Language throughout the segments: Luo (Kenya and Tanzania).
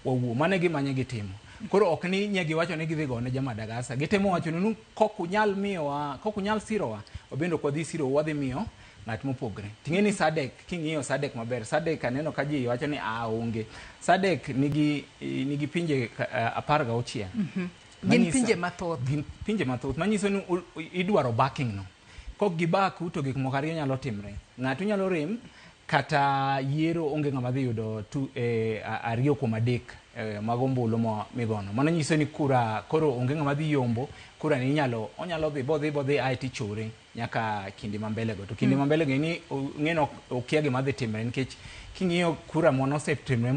Wawuo. Mano e gima nye gitimo. Koro ok ni nye giwacho ni gidhi gone ja Madagascar. Gitemo wacho ni kok unyal miyowa, kok unyal sirowa, wabende ok wadhi sirowu, wadhi miyo ng'at mopogre. Ting'e ni SADC, king'iyo SADC maber, SADC aneno ka ji wacho ni a onge. SADC nigi pinje 16. Gin pinje mathoth. Gin pinje mathoth. Manyiso ni idwaro backing no. Kok gibaku to gik moko ariyo nyalo timre. Ng'ato nyalo rem kata yiero onge ng'ama dhi yudo 2 kuom 3 mag ombulu migono. Mano nyiso ni kura koro onge ng'ama dhi yombo, kura ni inyalo onyalo dhi bodhi bodhi ae tichore nyaka kinde ma mbele go. To kinde ma mbele go ni ng'eno okia gima dhi timre nikech king'iyo kura manosetimre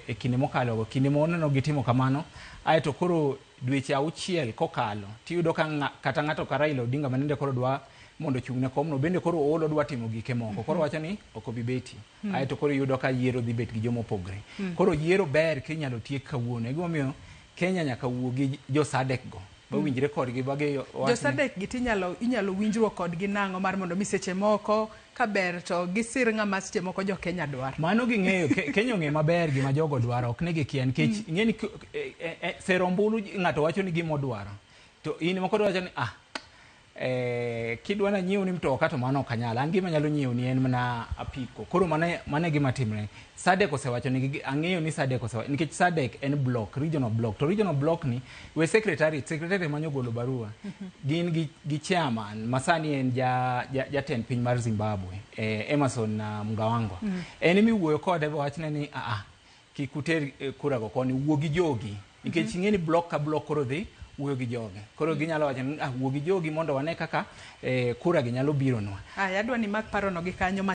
e kinde mokalo go, kinde moneno gitimo kamano, aeto koro dweche 6 kokalo tiyudo ka kata ng'ato ka Raila Odinga manende koro dwa mondo ochung' ne komno bende koro ool odwa timo gike moko koro wacho ni ok obi betie. Aeto koro iyudo ka yiero dhi bet gi joma opogre. Koro yiero ber kinyalo tiek kawuono. E gimomiyo Kenya nyaka wuo gi jo SADC go bawinjre kodgi bagi Jo SADC gi tinyalo inyalo winjruok kodgi nang'o mar mondo mi seche moko ka ber to gisir ng'ama seche moko jo Kenya dwaro. Mano ging'eyo, Kenya ong'eyo maber gima jogo dwaro, ok ni gikia nikech ing'e ni sero ombulu ng'ato wacho ni gima odwaro. To in moko dwacho ni ah kidwa na nyiew ni mtoka to mano ok anyal. An gima anyalo nyiew ni en mana apiko. Koro mano e gima timre. SADC osewacho ni ang'eyo ni SADC osewacho nikech SADC en block, regional block. To regional block ni we secretariat, secretariat manyo golo barua. Gin gi chairman ma sani en jatend piny mar Zimbabwe, Emmerson Mnangagwa. En emiwuoyo kode bawachne ni kik uter kura go koni, wuo gi jogi. Nikech ing'e ni block ka block koro dhi wuoyo gi joge. Koro ginyalo wacho ni wuo gi jogi mondo wane kaka kura gi nyalo bironwa. Aya, adwa ni mak parono gi kanyo.